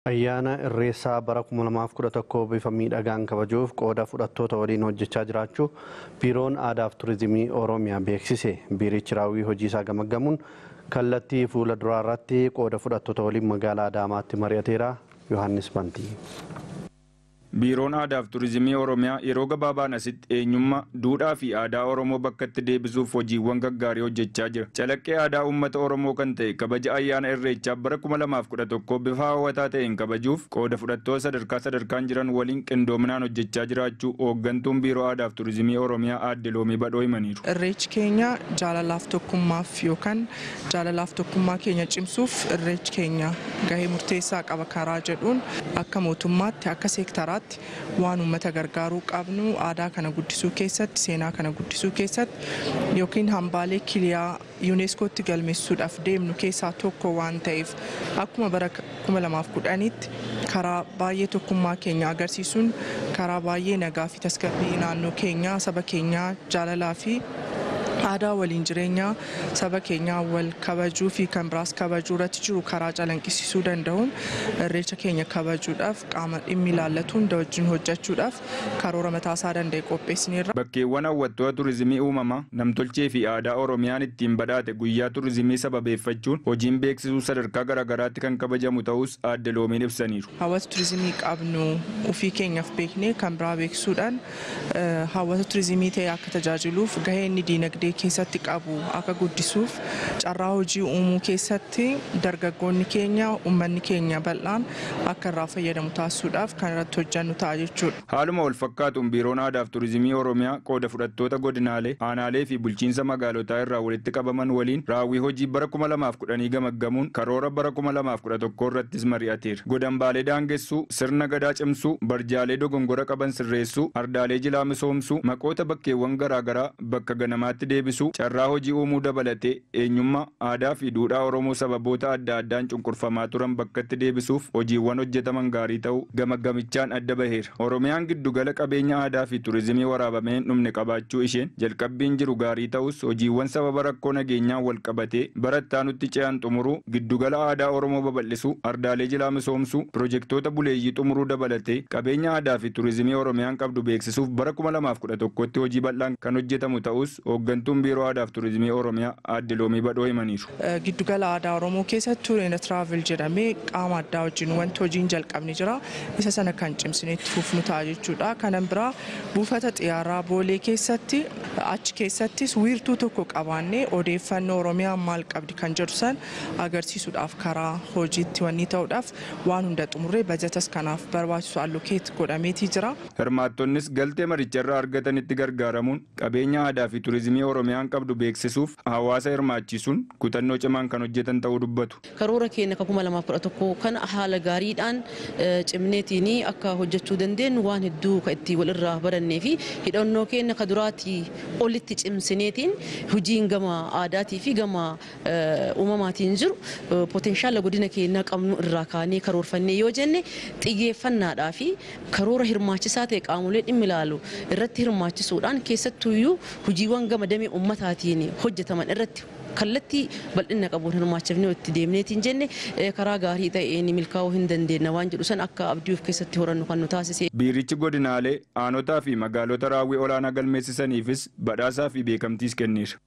Ayyaana Irreessaa bara 2011 bifa miidhagaan kabajuuf qooda fudhattoota waliin hojjechaa jiraachuu Biiroon Aadaa fi Turizimii Oromiyaa beeksise. Biirichi raawwii hojii isaa gamaggamuun kallattii fuula duraa irratti qooda fudhattoota waliin magaalaa Adaamaatti mari'ateera. Yohaannis Bantii. Biiroon Aadaa fi Turizimii Oromiyaa yeroo gabaabaan asitti eenyummaa, duudhaa fi aadaa Oromoo bakkatti deebisuuf hojiiwwan gaggaarii hojjechaa jira. Calaqqee aadaa uummata Oromoo kan ta'e kabaja ayyaana Irreechaa bara 2011 bifa hawwataa ta'een kabajuuf qooda fudhattoota sadarkaa sadarkaan jiran waliin qindoominaan hojjechaa jiraachuu hooggantuun Biiroo Aadaa fi Turizimii Oromiyaa Aadde Loomii Badhoo himaniiru. Irreechi keenya jaalalaaf tokkummaaf yookaan jaalalaaf tokkummaa keenya cimsuuf irreechi keenya gahee murteessaa qaba karaa jedhuun akka mootummaatti, akka seektaraatti waan uummata gargaaruu qabnu, aadaa kana guddisuu keessatti, seenaa kana guddisuu keessatti yookiin hambaalee kiliyaa yuuneeskootti galmeessuudhaaf deemnu keessaa tokko waan ta'eef, akkuma bara 2010tti karaa baay'ee tokkummaa keenya agarsiisuun, karaa baay'ee nagaa fi tasgabbii naannoo keenyaa, saba keenyaa, jaalalaa fi aadaa waliin jireenyaa saba keenyaa wal kabajuu fi kan biraas kabajuu irratti jiru karaa calanqisiisuu danda'uun irreecha keenya kabajuudhaaf qaama dhimmi ilaallatu hunda wajjin hojjechuudhaaf karoora mataasaa danda'e qopheessineerra. Bakkeewwan hawwattoota turizimii uumamaa, namtolchee fi aadaa Oromiyaan ittiin badhaate guyyaa turizimii sababeeffachuun hojiin beeksisuu sadarkaa garaagaraatti kan kabajamu ta'us Aadde Loomiin ibsaniiru. Hawwata turizimii qabnu ofii keenyaaf beeknee kan biraa beeksisuudhaan hawwata turizimii ta'e akka tajaajiluuf, gahee inni diinagdee keessatti qabu akka guddisuuf, carraa hojii uumuu keessatti dargaggoonni keenya, uummanni keenya bal'aan akka irraa fayyadamu taasisuudhaaf kan irratti hojjennu ta'a jechuudha. Haaluma wal fakkaatuun Biiroon Aadaa fi Turizimii Oromiyaa qooda fudhattoota godinaalee, aanaalee fi bulchiinsa magaalotaa irraa walitti qabaman waliin raawwii hojii bara 2010 gamaggamuun karoora bara 2011 irrattis mari'ateera. Godambaalee daangessuu, sirna gadaa cimsuu, barjaalee dogongora qaban sirreessuu, ardaalee jilaa misoomsuu, maqoota bakkeewwan garaagaraa bakka ganamaatti deebisuu, carraa hojii uumuu dabalatee eenyummaa, aadaa fi duudhaa Oromoo sababoota adda addaan cunqurfamaa turan bakkatti deebisuuf hojiiwwan hojjetaman gaarii ta'uu gamaggamichaan adda baheera. Oromiyaan giddugala qabeenya aadaa fi turizimii waraabamee hin dhumne qabaachuu isheen jalqabbiin jiru gaarii ta'us, hojiiwwan sababa rakkoo nageenyaan wal qabatee bara itti ce'an xumuruu, giddugala aadaa Oromoo babal'isuu, ardaalee jilaa misoomsuu, pirojektoota buleeyyii xumuruu dabalatee qabeenya aadaa fi turizimii Oromiyaan qabdu beeksisuuf bara 2011tti hojii bal'aan kan hojjetamu ta'us hooggantuun Biiroo Aadaa fi Turizimii Oromiyaa Aadde Loomii Badhoo himaniiru. Giddugala aadaa Oromoo keessatti Tour and Travel jedhamee qaama addaa wajjin wanti hojiin jalqabni jira. Isa sana kan cimsinee itti fufnu ta'a jechuudha. Kanan biraa buufata xiyyaaraa Boolee keessatti, achi keessattis wiirtuu tokko qabaannee odeeffannoo Oromiyaan maal qabdi kan jedhu san agarsiisuudhaaf karaa hojiitti wanni ta'uudhaaf waan hunda xumurree bajatas kanaaf barbaachisu allocate godhameetii jira. Hirmaattonnis galtee maricharraa argatanitti gargaaramuun qabeenya aadaa fi turizimii Oromiyaan qabdu beeksisuuf hawaasa hirmaachisuun kutannoo cimaan kan hojjetan ta'uu dubbatu. Karoora keenya kan 2011 kana haala gaariidhaan cimneetiin akka hojjechuu dandeenyu waan hedduu kan itti walirraa barannee fi hidhannoo keenya ka duraatii olitti cimsineetiin hojiin gama aadaatii fi gama uumamaatiin jiru potenshaala godina keenyaa qabnu irraa kaanee karoorfannee yoo jenne, xiyyeeffannaadhaa fi karoora hirmaachisaa ta'e qaamolee dhimmi ilaalu irratti hirmaachisuudhaan, keessattuyyuu hojiiwwan gama damee ummataatiin hojjetaman irratti kallattii bal'ina qabuun hirmaachifnee itti deemneetiin jenne, karaa gaarii ta'een milkaa'uu hin dandeenya waan jedhu san akka abdii of keessatti horannu kan nu taasise. Biirichi godinaalee, aanotaa fi magaalota raawwii olaanaa galmeessisaniifis badhaasaa fi beekamtiis kenneera.